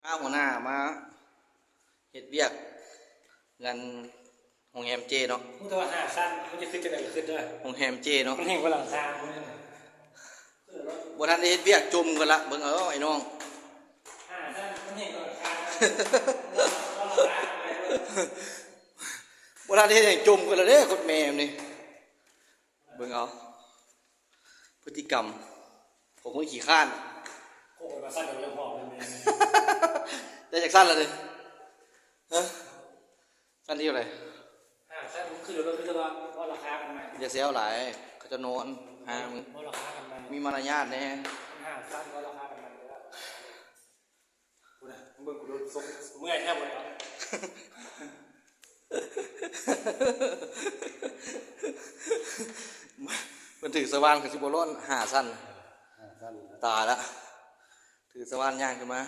ພາຫົວໜ້າມາເຮັດວຽກເຮືອນໂຮງແຮມເຈ້ເນາະ. ຮູ້ແຕ່ວ່າຫ້າຊັ້ນ ມັນຈະຂຶ້ນຈັ່ງໃດກໍຂຶ້ນເດີ. ໂຮງແຮມເຈ້ເນາະ ມັນແຮ່ງກວ່າຫຼັງຄາ ບໍ່ທັນໄດ້ເຮັດວຽກ ຈົ່ມກັນລະ. ເບິ່ງເອົາໄອ້ນ້ອງ ຫ້າຊັ້ນ ມັນແຮ່ງກວ່າຫຼັງຄາ ບໍ່ທັນໄດ້ເຮັດຫຍັງ ຈົ່ມກັນລະເດ້ ກົດແມ່ມນີ້. ເບິ່ງເອົາ ພຶດຕິກຳຂອງຄົນຂີ້ຄ້ານ. ໂອ້ຍ ວ່າຊັ້ນເດີ ເລີ່ມຫອມແລ້ວແມ່. ໄດ້ຈັກຊັ້ນລະເດ? ຮະ? ຊັ້ນທີເທົ່າໃດ? ຫ້າຊັ້ນ. ຄືເດີ ຄືແຕ່ວ່າເວົ້າລາຄາກັນໃໝ່. ຢ່າແຊວຫຼາຍ ເຂົາເຈົ້ານອນຫາມຶງ. ເວົ້າລາຄາກັນໃໝ່ ມີມາລະຍາດແດ່. ຫ້າຊັ້ນ ເວົ້າລາຄາກັນໃໝ່ເດີ. ພຸ້ນນະ ເບິ່ງກູໂດນຊົກ ເມື່ອຍແທ້ບໍ່ໄດ້ເນາະ. ເພິ່ນຖືສະຫວ່ານ ຄືຊິບໍ່ລ້ອນ ຫ້າຊັ້ນ. ຫ້າຊັ້ນ ຕາຍລະ ຖືສະຫວ່ານຍ່າງຂຶ້ນມາ.